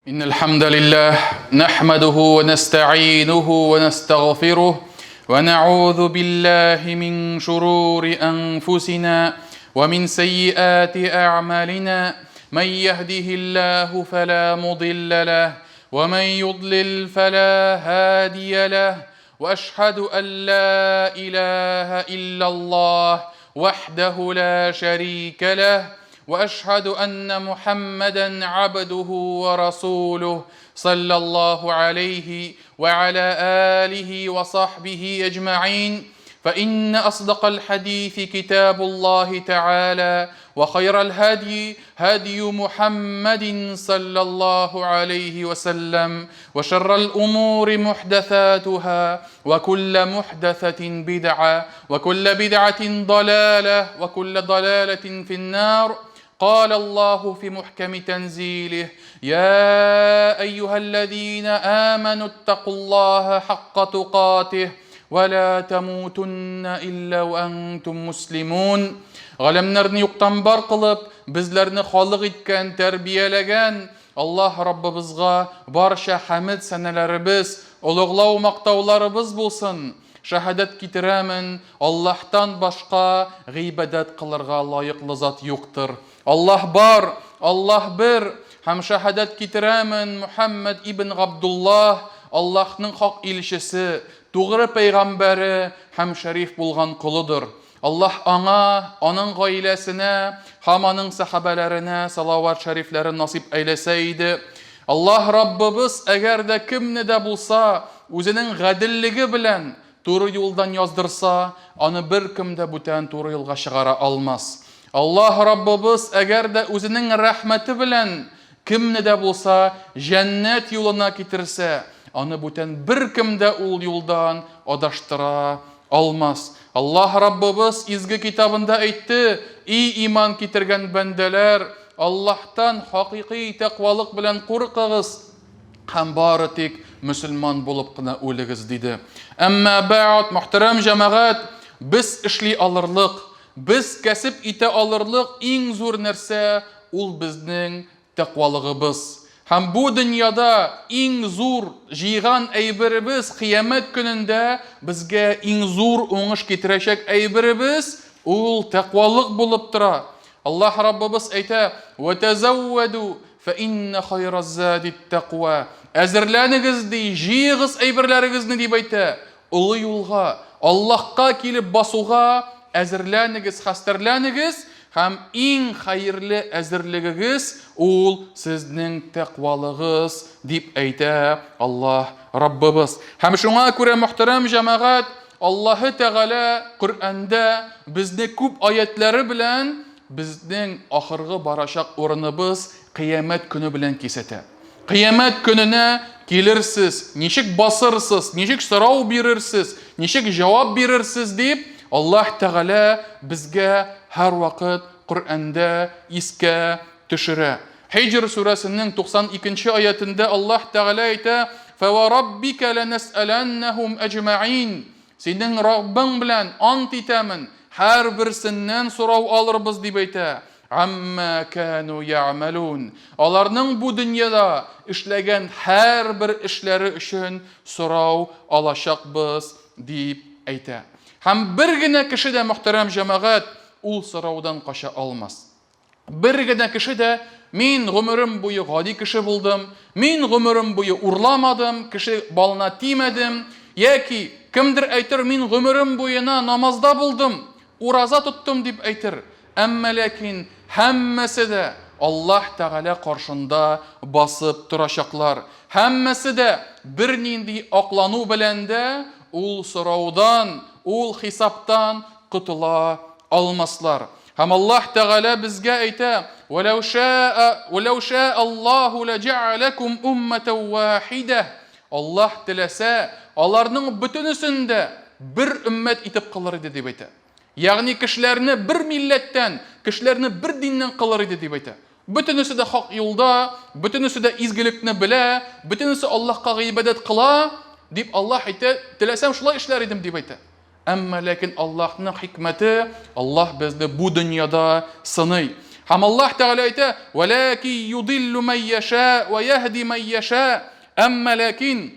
إن الحمد لله نحمده ونستعينه ونستغفره ونعوذ بالله من شرور أنفسنا ومن سيئات أعمالنا من يهده الله فلا مضل له ومن يضلل فلا هادي له واشهد ان لا اله الا الله وحده لا شريك له واشهد ان محمدا عبده ورسوله صلى الله عليه وعلى اله وصحبه اجمعين فان اصدق الحديث كتاب الله تعالى وخير الهدي هدي محمد صلى الله عليه وسلم وشر الأمور محدثاتها وكل محدثة بدعة وكل بدعة ضلالة وكل ضلالة في النار قال الله في محكم تنزيله يا أيها الذين آمنوا اتقوا الله حق تقاته ولا تموتن إلا وأنتم مسلمون Галәмнәрне юктан бар кылып, безләрне халык иткән, тәрбияләгән Аллаһ Раббыбызга барча хәмед сәнәләребез, олуглау мактауларыбыз булсын. Шәһадәт китерәмен, Аллаһтан башка гыйбадәт кылырга лаеклы зат юктыр. Аллаһ бар, Аллаһ бер, һәм шәһадәт китерәмен, Мөхәммәд ибн Габдуллаһ, Аллаһның хак илчесе, тугры пәйгамбәре һәм шәриф булган колыдыр. Аллаһ аңа, аның гаиләсенә һәм аның сәхабәләренә салават шәрифләрен насыйп әйләсә иде. Аллаһ Раббыбыз әгәр дә кемне дә булса үзенең гаделлеге белән туры юлдан яздырса, аны беркем дә бүтән туры юлга чыгара алмас. Аллаһ Раббыбыз әгәр дә үзенең рәхмәте белән кемне дә булса җәннәт юлына китерсә, аны бүтән беркем дә ул юлдан адаштыра алмас. Аллаһ Раббыбыз изге китабында әйтте, И иман китергән бәндәләр, Аллаһтан хакыйкый тәкъвалык белән куркыгыз һәм бары тик мөселман булып кына үлегез, диде. Әмма бәгъд, мөхтәрәм җәмәгать, без эшли алырлык, без кәсеп итә алырлык иң зур нәрсә ул безнең тәкъвалыгыбыз. Һәм бу дөньяда иң зур җыйган әйберебез, кыямәт көнендә безгә иң зур уңыш китерәчәк әйберебез, ул тәкъвалык булып тора. Аллаһ Раббыбыз әйтә, "Вә тәзәввәду, фә иннә хайраззадит тәкъва". Әзерләнегез, ди, җыегыз әйберләрегезне, дип әйтә. Олы юлга, Аллаһка килеп басуга әзерләнегез, хәстәрләнегез һәм иң хәерле әзерлегегез ул сезнең тәкъвалыгыз, дип әйтә Аллаһ Раббыбыз. Һәм шуңа күрә, мөхтәрәм җәмәгать, Аллаһы Тәгалә Коръәндә безне күп аятләре белән безнең ахыргы барачак урыныбыз Кыямәт көне белән кисәтә. Кыямәт көненә килерсез, ничек басырсыз, ничек сорау бирерсез, ничек җавап бирерсез дип, Аллаһ Тәгалә безгә һәрвакыт Коръәндә искә төшерә. Хиҗр сүрәсенең 92 нче аятендә Аллаһ Тәгалә әйтә, Фәвә раббика ләнәсьәләннәһум әҗмәгыйн. Синең Раббың белән ант итәмен, һәрберсеннән сорау алырбыз, дип әйтә. Амма кану я'малун. Аларның бу дөньяда эшләгән һәрбер эшләре өчен сорау алачакбыз, дип әйтә. Һәм бер генә кеше дә, мөхтәрәм җәмәгать, ул сораудан кача алмас. Бер генә кеше дә, мин гомерем буе гади кеше булдым, мин гомерем буе урламадым, кеше балына тимәдем, яки кемдер әйтер, мин гомерем буена намазда булдым, ураза тоттым дип әйтер. Әмма ләкин һәммәсе дә Аллаһ Тәгалә каршында басып торачаклар. Һәммәсе дә бернинди аклану белән дә ул сораудан, ул хисаптан котыла алмаслар. Һәм Аллаһ Тәгалә безгә әйтә, Вәләү шәә, вәләү шәә Аллаһу ләҗәгъәләкүм уммәтән вахидә. Аллаһ теләсә, аларның бөтенесен дә бер өммәт итеп кылыр иде, дип әйтә. Ягъни кешеләрне бер милләттән, кешеләрне бер диннән кылыр иде, дип әйтә. Бөтенесе дә хак юлда, бөтенесе дә изгелекне белә, бөтенесе Аллаһка гыйбадәт кыла, дип Аллаһ әйтә, теләсәм шулай эшләр идем, дип әйтә. Әмма ләкин Аллаһның хикмәте, Аллаһ безне бу дөньяда сыный. Һәм Аллаһ Тәгалә әйтә, "Вәләки юдиллу ман яша ва яһди ман яша". Әмма ләкин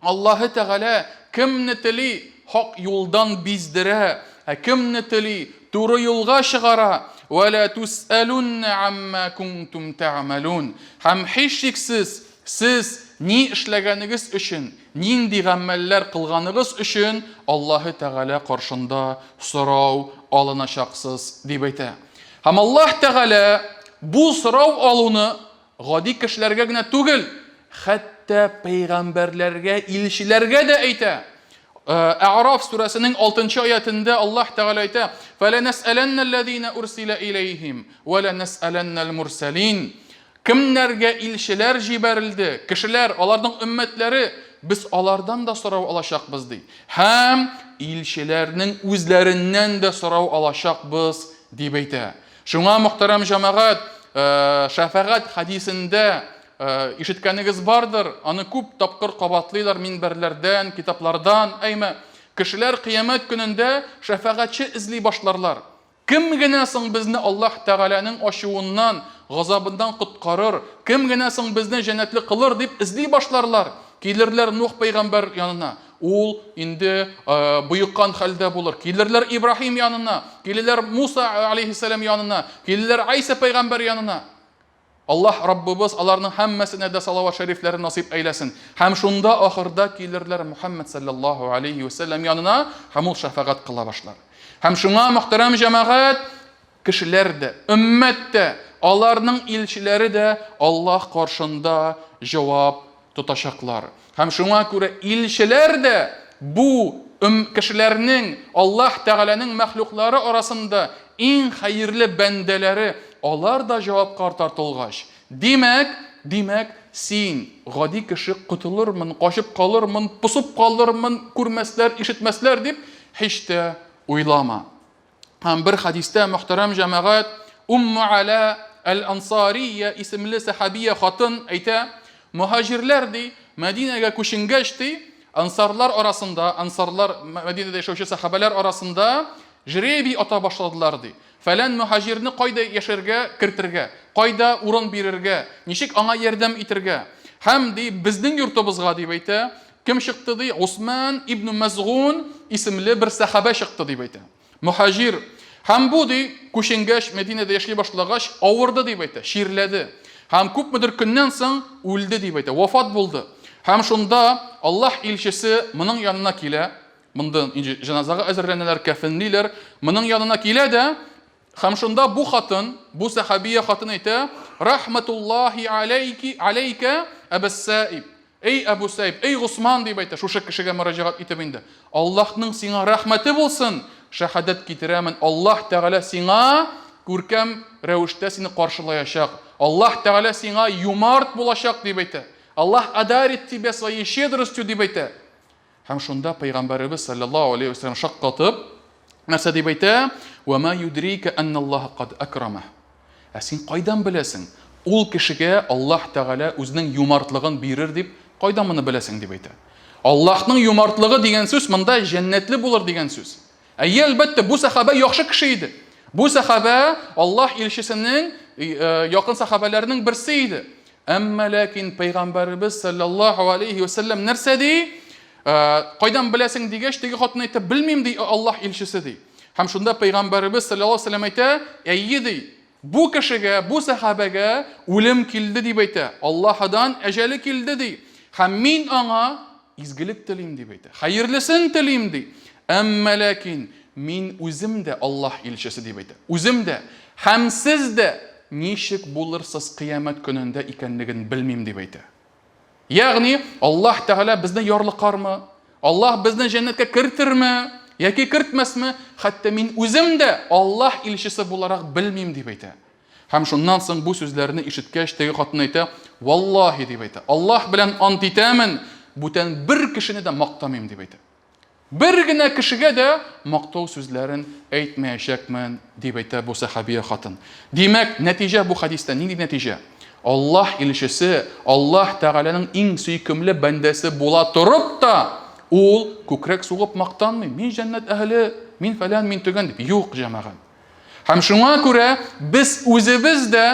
Аллаһы Тәгалә кемне тели, хак юлдан биздерә, ә кемне тели, туры юлга чыгара. Вәлә тусәлунна амма кунтум тәгъмәлун. Һәм һичшиксез сез ни эшләгәнегез өчен, нинди гамәлләр кылганыгыз өчен Аллаһы Тәгалә каршында сорау алыначаксыз, дип әйтә. Һәм Аллаһ Тәгалә бу сорау алуны Гади кешеләргә генә түгел, хәтта пәйгамбәрләргә, илчеләргә дә әйтә. Әгъраф сүрәсенең 6 аятендә Аллаһ Тәгалә әйтә: "Фәләнәсәләннәлләзина урсила иләйһим ва ләнәсәләннәл мурсалин". Кемнәргә илчеләр җибәрелде, кешеләр, аларның өммәтләре, без алардан да сорау алачакбыз ди. Һәм илчеләрнең үзләреннән дә сорау алачакбыз дип әйтә. Шуңа, мөхтәрәм җәмәгать, шәфәгать хәдисендә ишеткәнегез бардыр, аны күп тапкыр кабатлыйлар минбәрләрдән, китаплардан, әйме, кешеләр кыямәт көнендә шәфәгатьче эзли башларлар. Кем генә соң безне Аллаһ Тәгаләнең ачуыннан, газабыннан коткарыр, кем генә соң безне җәннәтле кылыр дип эзли башларлар. Килерләр Нух пәйгамбәр янына, ул инде боеккан хәлдә булыр. Килерләр Ибраһим янына, килерләр Муса алейһиссәлам янына, килерләр Айса пәйгамбәр янына. Аллаһ Раббыбыз аларның һәммәсенә дә салават шәрифләрен насыйп әйләсен. Һәм шунда ахырда килерләр Мухаммад саллаллаһу алейһи вәсәлләм янына һәм ул шәфәгать кыла башлар. Һәм шуңа, мөхтәрәм җәмәгать, кешеләр дә, өммәт тә, аларның илчеләре дә Аллаһ каршында җавап тотачаклар. Һәм шуңа күрә илчеләр дә бу кешеләрнең, Аллаһ Тәгаләнең мәхлуклары арасында иң хәерле бәндәләре, алар да җавапка тартылгач, димәк, димәк, син, гади кеше, котылырмын, качып калырмын, посып калырмын, күрмәсләр, ишетмәсләр дип һич тә уйлама. Һәм бер хәдистә, мөхтәрәм җәмәгать, Умму Аля әл-Ансария исемле сәхабия хатын әйтә, мөһаҗирләр ди, Мәдинәгә күченгәч ди, ансарлар арасында, ансарлар Мәдинәдә яшәүче сәхабәләр арасында жребий ата башладылар ди. Фәлән мөһаҗирне кайда яшәргә кертергә, кайда урын бирергә, ничек аңа ярдәм итергә. Һәм ди, безнең йортыбызга дип әйтә, Кем чыкты ди? Усман ибн Мазгун исемле бер сәхабә чыкты дип әйтә. Мөхаҗир. Һәм бу ди, күченгәч, Мәдинәдә яши башлагач, авырды дип әйтә, чирләде. Һәм күпмедер көннән соң үлде дип әйтә, вафат булды. Һәм шунда Аллаһ илчесе моның янына килә. Монда инде җеназага әзерләнәләр, кәфенлиләр. Моның янына килә дә, һәм шунда бу хатын, бу сәхабия хатын әйтә: "Рахматуллаһи алейки, алейка, Әбәс-Саиб". Эй, Әбу Сәйб, эй, Госман, дип әйтә, шушы кешегә мөрәҗәгать итеп инде. Аллаһның сиңа рәхмәте булсын, шәһадәт китерәмен, Аллаһ Тәгалә сиңа күркәм рәвештә сине каршылаячак. Аллаһ Тәгалә сиңа юмарт булачак, дип әйтә. Аллаһ одарит тебя своей щедростью, дип әйтә. Һәм шунда пәйгамбәребез саллаллаһу алейһи вәсәлләм шаккатып, нәрсә дип әйтә? Ва ма юдрика анналлаһа кад акрама. Ә син кайдан беләсең? Ул кешегә Аллаһ Тәгалә үзенең юмартлыгын бирер дип, кайдан моны беләсең дип әйтә. Аллаһның юмартлыгы дигән сүз монда җәннәтле булыр дигән сүз. Әйе, әлбәттә, бу сәхабә яхшы кеше иде. Бу сәхабә Аллаһ илчесенең якын сәхабәләренең берсе иде. Әмма ләкин пәйгамбәребез саллаллаһу алейхи вәсәлләм нәрсә ди? Кайдан беләсең дигәч, теге хатын әйтә, белмим ди Аллаһ илчесе ди. Һәм шунда пәйгамбәребез саллаллаһу алейхи вәсәлләм әйтә, әйе ди, бу кешегә, бу сәхабәгә үлем килде дип әйтә. Аллаһыдан әҗәле килде ди. Һәм мин аңа Изгелек телим, дип әйтә. Хәерлесен телим, ди. Әмма ләкин мин үзем дә Аллаһ илчесе, дип әйтә. Үзем дә һәм сез дә ничек булырсыз кыямәт көнендә икәнлеген белмим, дип әйтә. Ягъни, Аллаһ Тәгалә безне ярлыкармы? Аллаһ безне җәннәткә кертерме яки кертмәсме? Хәтта мин үзем дә Аллаһ илчесе буларак белмим, дип әйтә. Һәм шуннан соң бу сүзләрне ишеткәч, теге хатын әйтә, Валлаһи, дип әйтә, Аллаһ белән ант итәмен, бүтән бер кешене дә мактамыйм, дип әйтә. Бер генә кешегә дә мактау сүзләрен әйтмәячәкмен, дип әйтә бу сәхабия хатын. Димәк, нәтиҗә бу хәдистә нинди нәтиҗә? Аллаһ илчесе, Аллаһ Тәгаләнең иң сөйкемле бәндәсе була торып та, ул күкрәк сугып мактанмый. Мин җәннәт әһеле, мин фәлән, мин төгән дип. Юк, җәмәгать. Һәм шуңа күрә без үзебез дә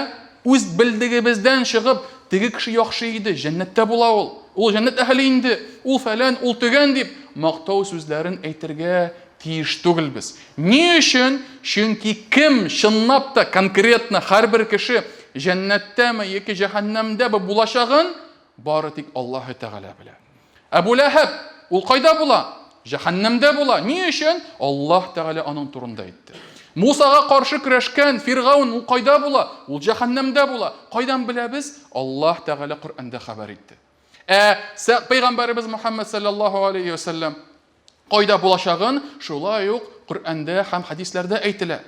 үз белдегебездән чыгып, теге кеше яхшы иде, җәннәттә була ул, ул җәннәт әһеле инде, ул фәлән, ул төгән дип мактау сүзләрен әйтергә тиеш түгелбез. Ни өчен? Чөнки кем чынлап та конкретно һәрбер кеше җәннәттәме яки җәһәннәмдәме булачагын бары тик Аллаһы Тәгалә белә. Әбу Ләһәб ул кайда була? Җәһәннәмдә була. Ни өчен? Аллаһ Тәгалә аның турында әйтте. Мусага каршы көрәшкән Фиргаун ул кайда була? Ул җәһәннәмдә була. Кайдан беләбез? Аллаһ Тәгалә Коръәндә хәбәр итте. Ә пәйгамбәребез Мухаммад саллаллаһу алейхи ва саллям кайда булачагын шулай ук Коръәндә һәм хәдисләрдә әйтелә.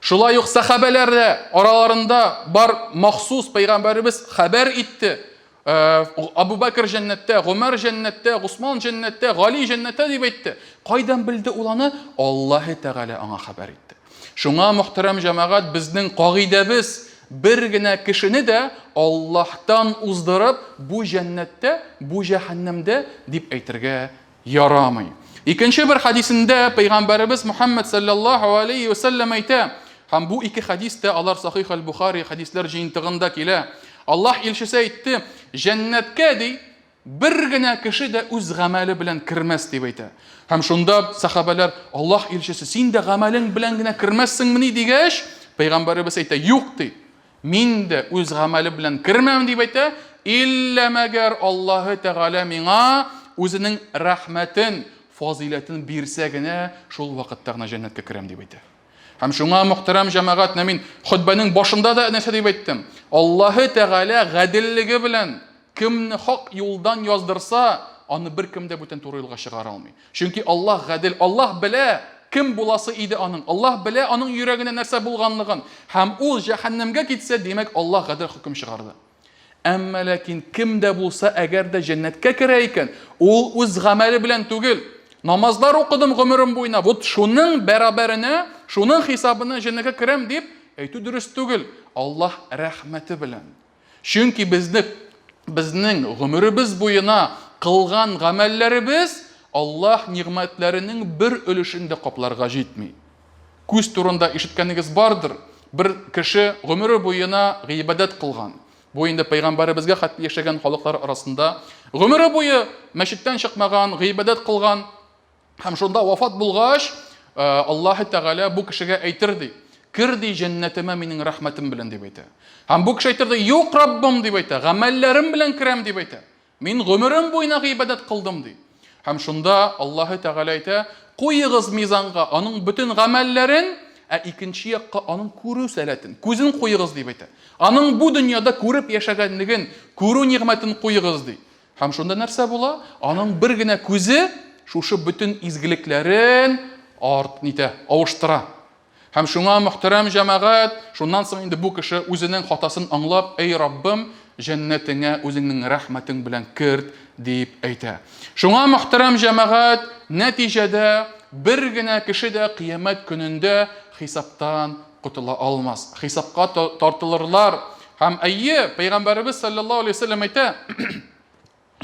Шулай ук сәхабәләр дә араларында бар махсус пәйгамбәребез хәбәр итте. Абу Бәкер җәннәттә, Гомәр җәннәттә, Госман җәннәттә, Гали җәннәттә дип әйтте. Кайдан белде ул аны? Аллаһы Тәгалә аңа хәбәр итте. Шуңа, мөхтәрәм җәмәгать, безнең кагыйдәбез бер генә кешене дә Аллаһтан уздырып, бу җәннәттә, бу җәһәннәмдә дип әйтергә ярамый. Икенче бер хәдисендә пәйгамбәребез Мухаммад саллаллаһу алейхи ва саллям әйтә, һәм бу ике хәдис тә алар Сахих аль-Бухари хәдисләр җыентыгында килә. Аллаһ илчесе әйтте, җәннәткә ди, бер генә кеше дә үз гамәле белән кермәс дип әйтә. Һәм шунда сахабәләр, Аллаһ илчесе, син дә гамәлең белән генә кермәссеңмени дигәч, пәйгамбәребез әйтә, юк ди. Мин дә үз гамәлем белән кермәм, дип әйтә, иллә мәгәр Аллаһы Тәгалә миңа үзенең рәхмәтен, фазыйләтен бирсә генә, шул вакытта гына җәннәткә керәм, дип әйтә. Һәм шуңа, мөхтәрәм җәмәгать, мин хөтбәнең башында да нәрсә дип әйттем? Аллаһы Тәгалә гаделлеге белән кемне хак юлдан яздырса, аны беркем дә бүтән туры юлга чыгара алмый. Чөнки Аллаһ гадел, Аллаһ белә, кем буласы иде аның. Аллаһ белә аның йөрәгенә нәрсә булганлыгын. Һәм ул җәһәннәмгә китсә, димәк, Аллаһ гадел хөкем чыгарды. Әмма ләкин кем дә булса, әгәр дә җәннәткә керә икән, ул үз гамәле белән түгел. Намазлар укыдым гомерем буена, вот шуның бәрабәренә, шуның хисабына җәннәткә керәм дип әйтү дөрес түгел. Аллаһ рәхмәте белән. Чөнки безне безнең гомеребез буена кылган гамәлләребез Аллаһ нигъмәтләренең бер өлешен дә капларга җитми. Күз турында ишеткәнегез бардыр. Бер кеше гомере буена гыйбадәт кылган. Бу инде пәйгамбәребезгә хәтле яшәгән халыклар арасында гомере буе мәчеттән чыкмаган, гыйбадәт кылган. Һәм шунда вафат булгач, Аллаһы Тәгалә бу кешегә әйтер ди: "Кер ди җәннәтемә минем рәхмәтем белән" дип әйтә. Һәм бу кеше әйтер ди: "Юк, Раббым" дип әйтә, "Гамәлләрем белән керәм" дип әйтә. Мин гомерем буена гыйбадәт кылдым ди. Һәм шунда Аллаһы Тәгалә әйтә: "Куегыз мизанга аның бөтен гамәлләрен, ә икенче якка аның күрү сәләтен, күзен куегыз" дип әйтә. Аның бу дөньяда күреп яшәгәнлеген, күрү нигъмәтен куегыз ди. Һәм шунда нәрсә була? Аның бер генә күзе шушы бөтен изгелекләрен арт нитә, авыштыра. Һәм шуңа, мөхтәрәм җәмәгать, шуннан соң инде бу кеше үзенең хатасын аңлап, әй Раббым, җәннәтеңә үзеңнең рәхмәтең белән керт, дип әйтә. Шуңа, мөхтәрәм җәмәгать, нәтиҗәдә бер генә кеше дә кыямәт көнендә хисаптан котыла алмас. Хисапка тартылырлар. Һәм әйе, пәйгамбәребез саллаллаһу алейһи вәсәлләм әйтә,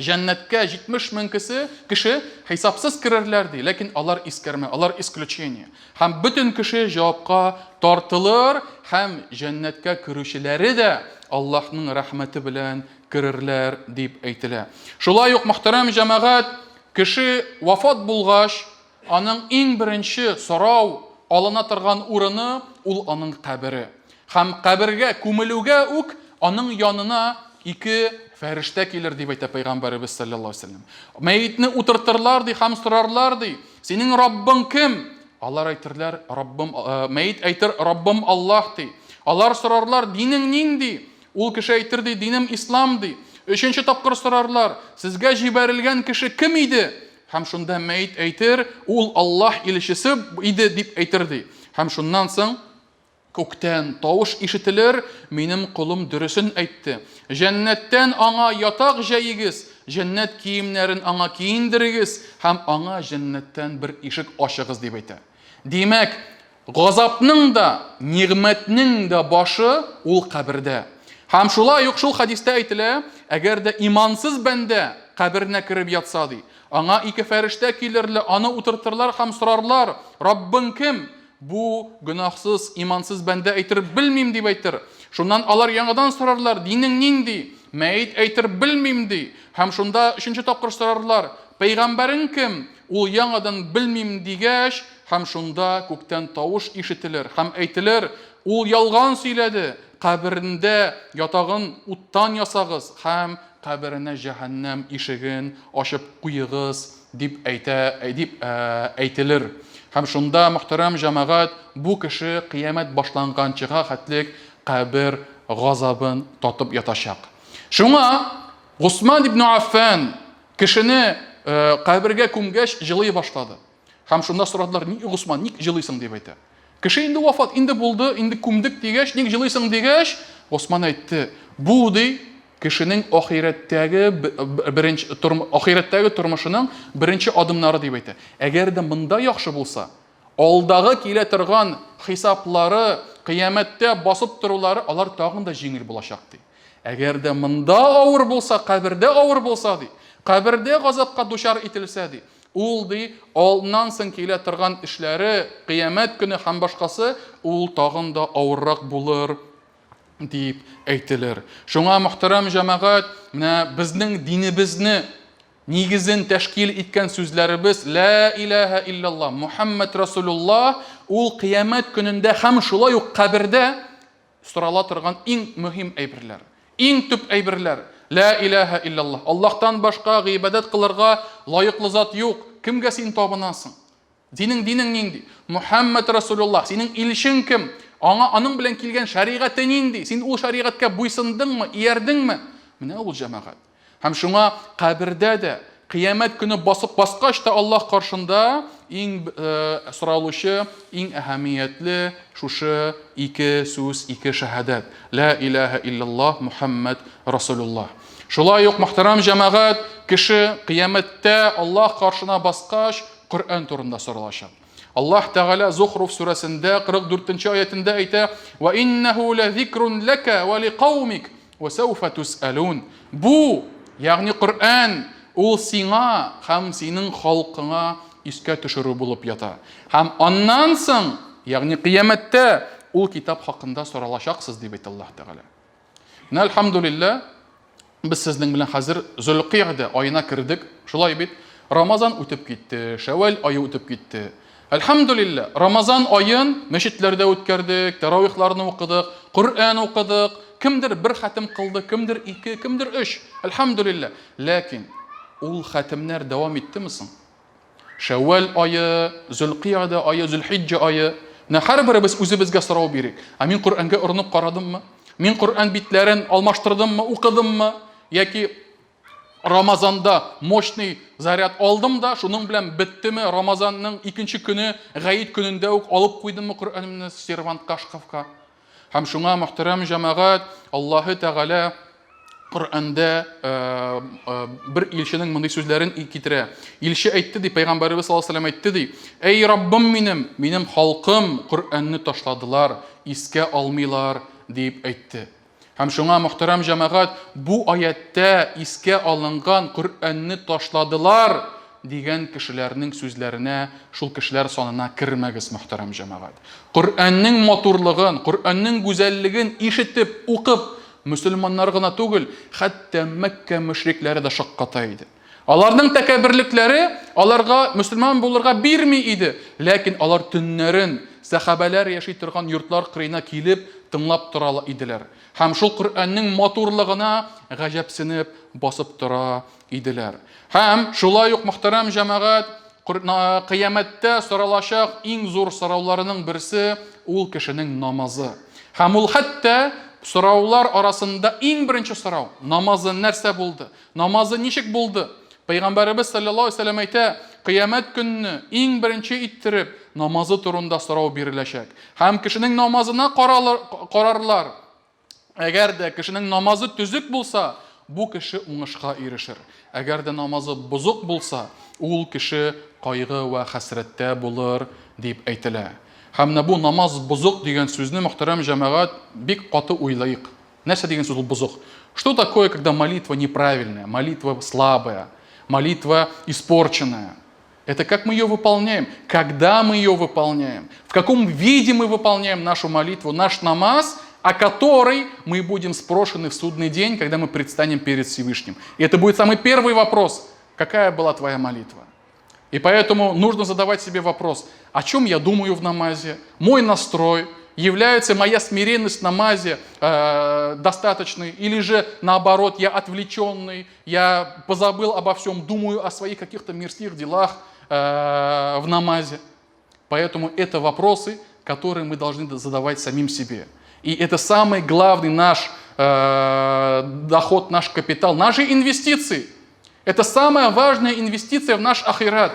җәннәткә 70 мең кеше, кеше хисапсыз керерләр ди, ләкин алар искәрмә, алар исключение. Һәм бөтен кеше җавапка тартылыр һәм җәннәткә керүчеләре дә Аллаһның рәхмәте белән керерләр дип әйтелә. Шулай ук мөхтәрәм җәмәгать, кеше вафат булгач, Аның иң беренче сорау алына торган урыны ул аның кабере. Һәм кабергә күмелүгә үк аның янына ике фәрештә килер, дип әйтә пәйгамбәребез саллаллаһу алейһи вәсәлләм. Мәетне утыртырлар ди һәм сорарлар ди, синең Раббың кем? Алар әйтерләр, Раббым, э, мәет әйтер, Раббым Аллаһ ди. Алар сорарлар, динең нинди? Ул кеше әйтер ди, динем ислам ди. Өченче тапкыр сорарлар, сезгә җибәрелгән кеше кем иде? Һәм шунда мәет әйтер, ул Аллаһ илчесе иде дип әйтер ди. Һәм шуннан соң күктән тавыш ишетелер, минем колым дөресен әйтте. Җәннәттән аңа ятак җәегез, җәннәт киемнәрен аңа киендерегез һәм аңа җәннәттән бер ишек ачыгыз дип әйтә. Димәк, Газапның да, нигъмәтнең дә башы ул кабердә. Һәм шулай ук шул хәдистә әйтелә, әгәр дә имансыз бәндә каберенә кереп ятса, ди, аңа ике фәрештә килерләр, аны утыртырлар һәм сорарлар, Раббың кем? Бу гөнаһсыз, имансыз бәндә әйтер, Белмим, дип әйтер. Шуннан алар яңадан сорарлар, Динең нинди? Мәет әйтер, Белмим, ди. Һәм шунда өченче тапкыр сорарлар, Пәйгамбәрең кем? Ул яңадан Белмим дигәч, һәм шунда күктән тавыш ишетелер һәм әйтелер, Ул ялган сөйләде, каберендә ятагын уттан ясагыз һәм каберенә җәһәннәм ишеген ачып куегыз, дип әйтә, дип әйтелер. Һәм шунда, мөхтәрәм җәмәгать, бу кеше кыямәт башланганчыга хәтлек кабер газабын татып ятачак. Шуңа Госман ибн Аффан кешене кабергә күмгәч җылый башлады. Һәм шунда сорадылар, ник Госман, ник җылыйсың дип әйтә. Кеше инде вафат, инде булды, инде күмдек дигәч, ник җылыйсың дигәч, Госман әйтте, бу ди, кешенең ахирәттәге беренче ахирәттәге тормышының беренче адымнары дип әйтә. Әгәр дә монда яхшы булса, алдагы килә торган хисаплары, кыямәттә басып торулары алар тагын да җиңел булачак ди. Әгәр дә монда авыр булса, кабердә авыр булса ди, кабердә газапка дучар ителсә ди, ул ди, алыннан соң килә торган эшләре, кыямәт көне һәм башкасы, ул тагын да авыррак булыр дип әйтелер. Шуңа, мөхтәрәм җәмәгать, менә безнең динебезне нигезен тәшкил иткән сүзләребез Лә иләһә илляллаһ, Мухаммад Расулуллаһ, ул кыямәт көнендә һәм шулай ук кабердә сорала торган иң мөһим әйберләр, иң төп әйберләр. Лә иләһә илляллаһ. Аллаһтан башка гыйбадәт кылырга лаеклы зат юк. Кемгә син табынасың? Синең динең нинди? Мухаммад Расулуллаһ, синең илчең кем? Аңа аның белән килгән шәригате нинди? Син ул шәригатькә буйсындыңмы, иярдеңме? Менә ул җәмәгать. Һәм шуңа кабердә дә, кыямәт көне басып баскач та Аллаһ каршында иң э, соралучы, иң әһәмиятле шушы ике сүз, ике шәһадәт. Ла илаһа иллаллаһ Мухаммад Расулуллаһ. Шулай ук мөхтәрәм җәмәгать, кеше кыямәттә Аллаһ каршына баскач, Коръән турында соралачак. Аллаһ Тәгалә Зухруф сүрәсендә 44 нче аятендә әйтә: "Ва иннәһу лазикрун лака ва ликаумик ва сауфа тусалун". Бу, ягъни Коръән, ул сиңа һәм синең халкыңа искә төшерү булып ята. Һәм аннан соң, ягъни кыямәттә, ул китап хакында соралачаксыз, дип әйтә Аллаһ Тәгалә. Менә әлхәмдүлилләһ, без сезнең белән хәзер Зөлкыйгъдә аена кердек. Шулай бит? Рамазан үтеп китте, Шәвәл ае үтеп китте. Әлхәмдүлилләһ, Рамазан аен мәчетләрдә үткәрдек, тәравихларны укыдык, Коръән укыдык. Кемдер бер хәтем кылды, кемдер ике, кемдер өч. Әлхәмдүлилләһ. Ләкин ул хәтемнәр дәвам иттеме соң? Шәүвәл ае, Зөлкыйгъдә ае, Зөлхиҗҗә ае. Менә һәрберебез үзебезгә сорау бирик. Ә мин Коръәнгә орынып карадыммы? Мин Коръән битләрен алмаштырдыммы, укыдыммы? Яки Рамазанда мощный заряд алдым да, шуның белән беттеме? Рамазанның икенче көне, гаит көнендә үк алып куйдыммы Коръәнемне сервантка, шкафка? Һәм шуңа, мөхтәрәм җәмәгать, Аллаһы Тәгалә Коръәндә э, э, бер илченең мондый сүзләрен китерә. Илче әйтте ди, пәйгамбәребез саллаллаһу алейһи әйтте ди: "Әй Раббым минем, минем халкым Коръәнне ташладылар, искә алмыйлар", дип әйтте. Һәм шуңа, мөхтәрәм җәмәгать, бу аятьтә искә алынган Коръәнне ташладылар дигән кешеләрнең сүзләренә, шул кешеләр санына кермәгез, мөхтәрәм җәмәгать. Коръәннең матурлыгын, Коръәннең гүзәллеген ишетеп, укып, мөселманнар гына түгел, хәтта Мәккә мөшрикләре дә шакката иде. Аларның тәкәбберлекләре аларга мөселман булырга бирми иде, ләкин алар төннәрен сәхабәләр яши торган йортлар кырыена килеп, тыңлап тора иделәр. Һәм шул Коръәннең матурлыгына гаҗәпсенеп басып тора иделәр. Һәм шулай ук, мөхтәрәм җәмәгать, кыямәттә соралачак иң зур сорауларының берсе ул кешенең намазы. Һәм ул хәтта сораулар арасында иң беренче сорау, намазы нәрсә булды? Намазы ничек булды? Пәйгамбәребез саллаллаһу алейһи вәсәлләм әйтә, кыямәт көнне иң беренче иттереп намазы турында сорау биреләчәк. Һәм кешенең намазына карарлар. Әгәр дә кешенең намазы төзек булса, бу кеше уңышка ирешер. Әгәр дә намазы бозык булса, ул кеше кайгы вә хәсрәттә булыр, дип әйтелә. Һәм менә бу намаз бозык дигән сүзне, мөхтәрәм җәмәгать, бик каты уйлыйк. Нәрсә дигән сүз ул бозык? Что такое, когда молитва неправильная, молитва слабая, молитва испорченная? Это как мы ее выполняем, когда мы ее выполняем, в каком виде мы выполняем нашу молитву, наш намаз, о которой мы будем спрошены в судный день, когда мы предстанем перед Всевышним. И это будет самый первый вопрос. Какая была твоя молитва? И поэтому нужно задавать себе вопрос, о чем я думаю в намазе, мой настрой, является моя смиренность в намазе достаточной, или же наоборот, я отвлеченный, я позабыл обо всем, думаю о своих каких-то мирских делах в намазе. Поэтому это вопросы, которые мы должны задавать самим себе. И это самый главный наш доход, наш капитал, наши инвестиции. Это самая важная инвестиция в наш ахират.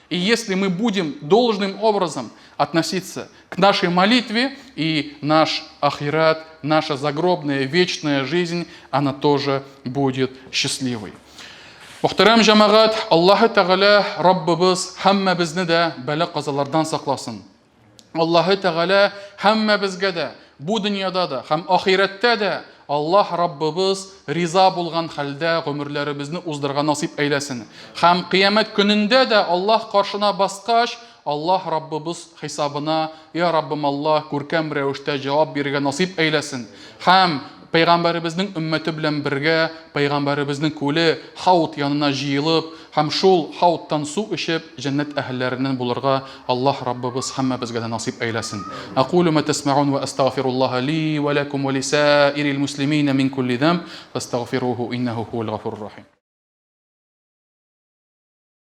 И если мы будем должным образом относиться к нашей молитве, и наш ахират, наша загробная вечная жизнь, она тоже будет счастливой. Мөхтәрәм җәмәгать, Аллаһы Тәгалә Раббыбыз һәммәбезне дә бәла-казалардан сакласын. Аллаһы Тәгалә һәммәбезгә дә бу дөньяда да һәм ахирәттә дә Аллаһ Раббыбыз риза булган хәлдә гомерләребезне уздырырга насыйп әйләсен. Һәм кыямәт көнендә дә Аллаһ каршына баскач, Аллаһ Раббыбыз хисабына, Я Раббым Аллаһ, күркәм рәвештә җавап бирергә насыйп әйләсен. Һәм Пәйгамбәребезнең өммәте белән бергә Пәйгамбәребезнең күле Хауд янына җыелып һәм шул Хаудтан су эчеп, җәннәт әһелләреннән булырга Аллаһ Раббыбыз һәммәбезгә дә насыйп әйләсен. Әкулу ма тәсмәгун вә әстәгъфируллаһа ли вә ләкум вә лисаирил муслимина мин кулли зәмб, фәстәгъфируху иннәһу һуәл гафурур рахим.